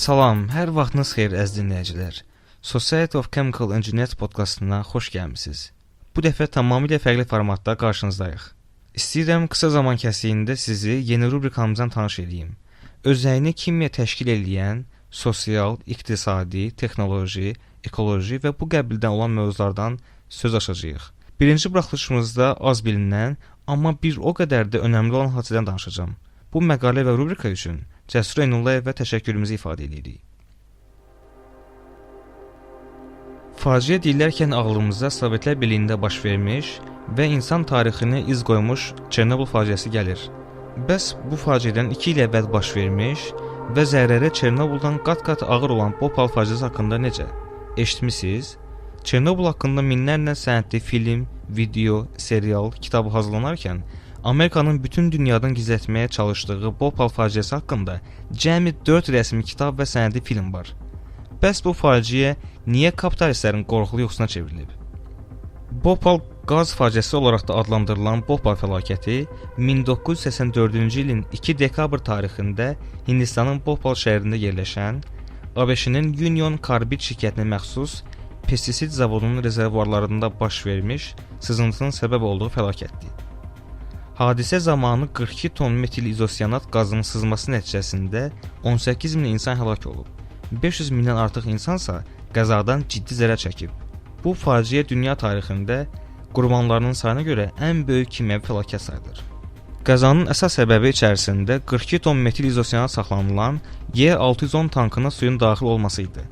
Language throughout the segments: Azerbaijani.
Salam, hər vaxtınız xeyir əziz dinləyicilər. Society of Chemical Engineers podkastına xoş gəlmisiniz. Bu dəfə tamamilə fərqli formatda qarşınızdayıq. İstəyirəm qısa zaman kəsiyində sizi yeni rubrikamızla tanış eləyim. Özəyini kimya təşkil eləyən sosial, iqtisadi, texnoloji, ekoloji və bu qəbildən olan mövzulardan söz açacağıq. Birinci buraxılışımızda az bilinən, amma bir o qədər də önəmli olan hadisədən danışacağam. Bu məqalə və rubrika üçün Cəsur Eynullayevə təşəkkürümüzü ifadə edirik. Faciə deyilərkən ağlımıza Sovetlər Birliyində baş vermiş və insan tarixinə iz qoymuş Çernobıl faciəsi gəlir. Bəs bu faciədən 2 il əvvəl baş vermiş və zərəri Çernobıldan qat-qat ağır olan Bhopal faciəsi haqqında necə? Eşitmisiniz? Çernobıl haqqında minlərlə sənədli film, video, serial, kitab hazırlanarkən Amerikanın bütün dünyadan gizlətməyə çalışdığı Bhopal faciəsi haqqında cəmi 4 rəsmi kitab və sənədli film var. Bəs bu faciə niyə kapitalistlərin qorxulu yuxusuna çevrilib? Bhopal qaz faciəsi olaraq da adlandırılan Bhopal fəlakəti 1984-cü ilin 2 dekabr tarixində Hindistanın Bhopal şəhərində yerləşən ABŞ-nin Union Carbide şirkətinə məxsus pestisid zavodunun rezervuarlarında baş vermiş sızıntının səbəb olduğu fəlakətdir. Hadisə zamanı 42 ton metil izosiyanat qazının sızması nəticəsində 18 min insan həlak olub. 500 mindən artıq insansa qəzadan ciddi zərər çəkib. Bu faciə dünya tarixində qurbanlarının sayına görə ən böyük kimyəvi fəlakət sayılır. Qəzanın əsas səbəbi içərisində 42 ton metil izosiyanat saxlanılan Y610 tankına suyun daxil olması idi.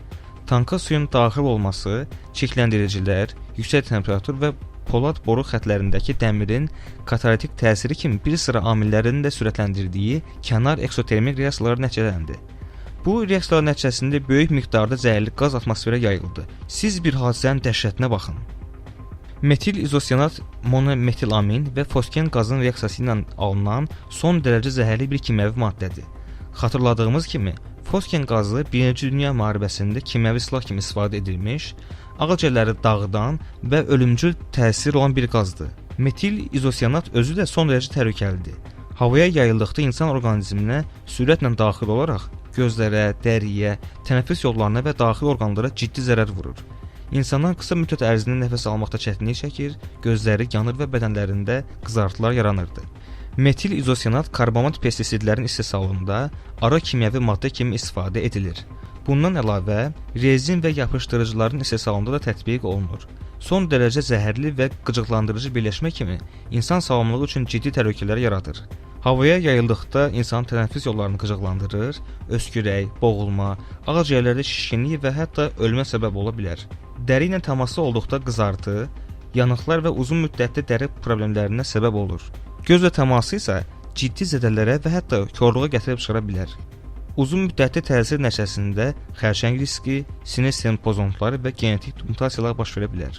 Tanka suyun daxil olması çirkləndiricilər, yüksək temperatur və polad boru xətlərindəki dəmirin katalitik təsiri kimi bir sıra amillərin də sürətləndirdiyi kənar eksotermik reaksiyalar nəticələndi. Bu reaksiyalar nəticəsində böyük miqdarda zəhərli qaz atmosferə yayıldı. Siz bir hadisənin dəhşətinə baxın. Metil izosiyanat monometilamin və fosgen qazının reaksiyası ilə alınan son dərəcə zəhərli bir kimyəvi maddədir. Xatırladığımız kimi, fosgen qazı Birinci Dünya müharibəsində kimyəvi silah kimi istifadə edilmiş, ağciyərləri dağıdan və ölümcül təsir olan bir qazdır. Metil izosiyanat özü də son dərəcə təhlükəlidir. Havaya yayıldıqda insan orqanizminə sürətlə daxil olaraq gözlərə, dəriyə, tənəffüs yollarına və daxili orqanlara ciddi zərər vurur. İnsanlar qısa müddət ərzində nəfəs almaqda çətinlik çəkir, gözləri yanır və bədənlərində qızartılar yaranırdı. Metil izosiyanat karbamat pestisidlərin istehsalında ara kimyəvi maddə kimi istifadə edilir. Bundan əlavə, rezin və yapışdırıcıların istehsalında da tətbiq olunur. Son dərəcə zəhərli və qıcıqlandırıcı birləşmə kimi insan sağlamlığı üçün ciddi təhlükələr yaradır. Havaya yayıldıqda insanın tənəffüs yollarını qıcıqlandırır, öskürək, boğulma, ağciyərlərdə şişkinlik və hətta ölümə səbəb ola bilər. Dəri ilə təmasda olduqda qızartı, yanıqlar və uzun müddətli dəri problemlərinə səbəb olur. Gözlə təması isə ciddi zədələrə və hətta korluğa gətirib çıxara bilər. Uzun müddətli təsir nəticəsində xərçəng riski, sinir sistemi pozuntuları və genetik mutasiyalar baş verə bilər.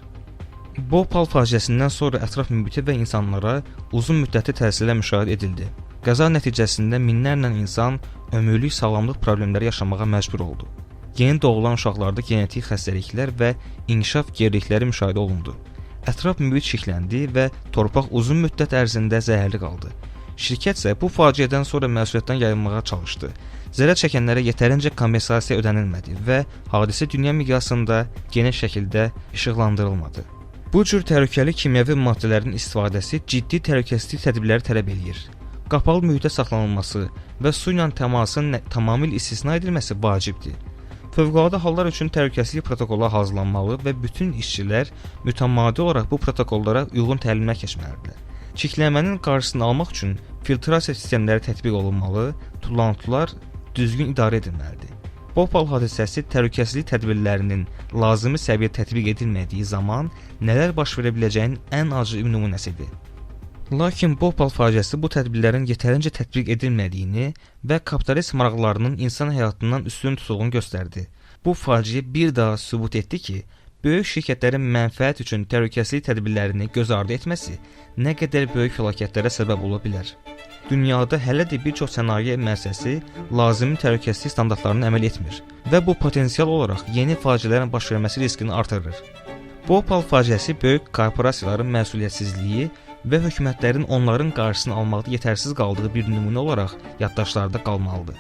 Bhopal faciəsindən sonra ətraf mühitə və insanlara uzun müddətli təsirlər müşahidə edildi. Qəza nəticəsində minlərlə insan ömürlük sağlamlıq problemləri yaşamağa məcbur oldu. Yeni doğulan uşaqlarda genetik xəstəliklər və inkişaf gerilikləri müşahidə olundu. Ətraf mühit çirkləndi və torpaq uzun müddət ərzində zəhərli qaldı. Şirkət isə bu faciədən sonra məsuliyyətdən yayınmağa çalışdı. Zərər çəkənlərə yetərincə kompensasiya ödənilmədi və hadisə dünya miqyasında geniş şəkildə işıqlandırılmadı. Bu cür təhlükəli kimyəvi maddələrin istifadəsi ciddi təhlükəsizlik tədbirləri tələb eləyir. Qapalı mühitdə saxlanılması və su ilə təmasın tamamilə istisna edilməsi vacibdir. Fövqəladə hallar üçün təhlükəsizlik protokolu hazırlanmalı və bütün işçilər mütəmadi olaraq bu protokollara uyğun təlimlər keçməlidirlər. Çirklənmənin qarşısını almaq üçün filtrasiya sistemləri tətbiq olunmalı, tullantılar düzgün idarə edilməlidir. Bhopal hadisəsi təhlükəsizlik tədbirlərinin lazımi səviyyədə tətbiq edilmədiyi zaman nələr baş verə biləcəyinin ən acı nümunəsidir. Lakin Bhopal faciəsi bu tədbirlərin yetərincə tətbiq edilmədiyini və kapitalist maraqlarının insan həyatından üstün tutulduğunu göstərdi. Bu faciə bir daha sübut etdi ki, böyük şirkətlərin mənfəət üçün təhlükəsizlik tədbirlərini göz ardı etməsi nə qədər böyük fəlakətlərə səbəb ola bilər. Dünyada hələ də bir çox sənaye müəssisəsi lazımi təhlükəsizlik standartlarına əməl etmir və bu potensial olaraq yeni faciələrin baş verməsi riskini artırır. Bhopal faciəsi böyük korporasiyaların məsuliyyətsizliyi və hökumətlərin onların qarşısını almaqda yetərsiz qaldığı bir nümunə olaraq yaddaşlarda qalmalıdır.